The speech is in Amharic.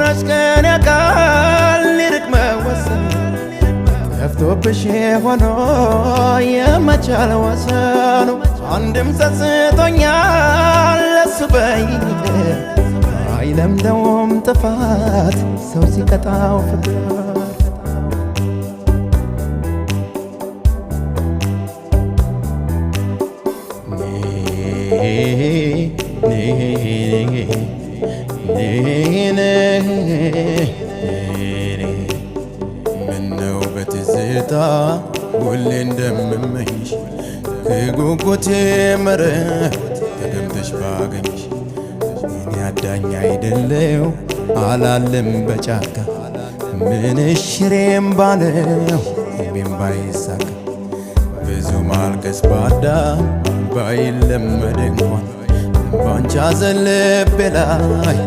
ቀን ያውቃል ሊርቅ መወሰን ጠፍቶብሽ ሆኖ የመቻል ወሰኑ አንድም ጸጽቶኛል ለሱ በይ አይለምደውም ጥፋት ሰው ሲቀጣው ፍቅር። ምነው በትዝታ ሁሌ እንደምመኝሽ ከጉጉቴ መረብ ተቀምጠሽ ባገኝሽ፣ እኔ አዳኝ አይደለው አላለም በጫካ፣ ምን ሽሬም ባለው ሕልሜም ባይሳካ፣ ብዙ ማልቀስ ባዳም ባይለመድ እንኳን ባንቺ ሐዘን ልቤ ላይ